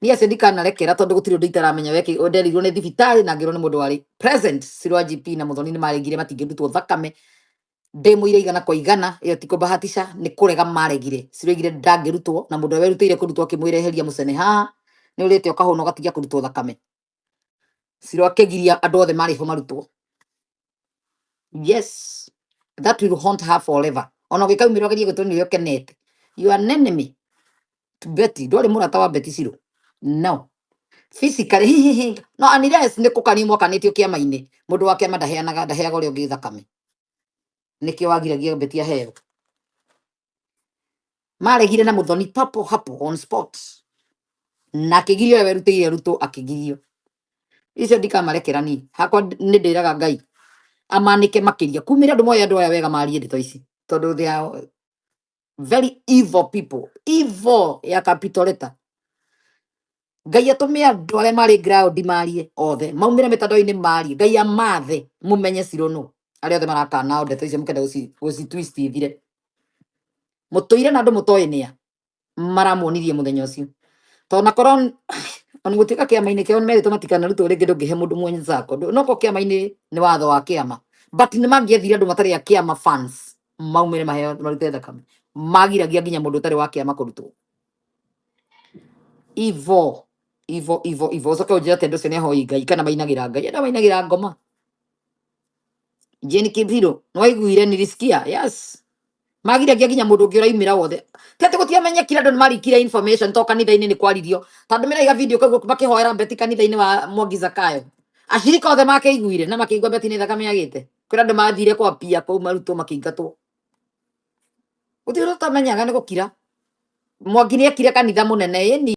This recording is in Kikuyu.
Niĩ acio ndikanarekera tondũ gũtirĩ ũndũ itaramenya weki nderirwo nĩ thibitarĩ na ngĩrwo nĩ mũndũ warĩ present. Cirwa GP na Muthoni nĩ maregire matingĩrutwo thakame. Ndĩ mũira igana kwa igana, ĩyo ti kũbahatisha, nĩ kũrega maregire. Ciroigire ndangĩrutwo na mũndũ ũrĩa werutĩire kũrutwo akĩmwĩra eheria mũcene haha nĩ ũrĩte ũkahũna ũgatiga kũrutwo thakame. Ciro akĩgiria andũ othe marĩ ho marutwo. Yes, that will haunt her forever. Ona ũgĩkaumĩra ũgerie gwĩtwo nĩ ũrĩa ũkenete, you are an enemy to Betty. Ndwarĩ mũrata wa Betty Ciro, no physically no, unless nĩ kũkanio mwakanĩtio kĩama-inĩ. Mũndũ wa kĩama ndaheanaga, ndaheaga ũrĩa ũngĩ thakame. Nĩkĩo wagiragia Betty aheo? Maregire na Muthoni papo hapo on spot na akĩgirio ũrĩa werutĩire arutwo akĩgirio. Icio ndikamarekera. Niĩ hakwa nĩ ndĩraga Ngai amanĩke makĩria kumĩra andũ moĩ andũ aya wega marie ndeto ici tondũ they are very evil people, evil ya capital letter. Ngai atũme andũ arĩa marĩ ground marie othe, maumĩre mĩtandao-inĩ marie. Ngai amathe mũmenye Ciro nũ. Arĩa othe marakana ndeto icio mũkenda gũci twist ithire, mũtũire na andũ mũtoĩ nĩa maramuonirie mũthenya ũcio, tondũ na korwo ona gũtuĩka kĩama-inĩ kĩao nĩmerĩtwo matikanarutwo rĩngĩ, ndũngĩhe mũndũ mwenzako no ko kĩama-inĩ nĩ watho wa kĩama, but nĩ mangĩethire andũ matarĩ a kĩama, fans, maumĩre maheo marute thakame. Magiragia nginya mũndũ ũtarĩ wa kĩama kũrutwo. Evil, evil, evil, evil. Ũcoke ũnjĩre atĩ andũ acio nĩ ahoi Ngai kana mainagĩra Ngai? Andũ mainagĩra ngoma. Jane Kibiro, nĩwaiguire? Nilisikia, yes. Magiragia nginya mũndũ ũngĩ ũraumĩra wothe. Ti atĩ gũtiamenyekire, andũ nĩmarikire information to kanitha-inĩ nĩ kwaririo, tondũ mĩraiga video kau makĩhoera Betty kanitha-inĩ wa Mwangi Zakayo. Ashirika othe makĩiguire na makĩigua Betty nĩ thakame agĩte. Kwĩra andũ mathire kwambia kũu marutwo makĩingatwo. Gũtirĩ ũndũ ũtamenyaga nĩ gũkira. Mwangi nĩ ekire kanitha mũnene ĩni.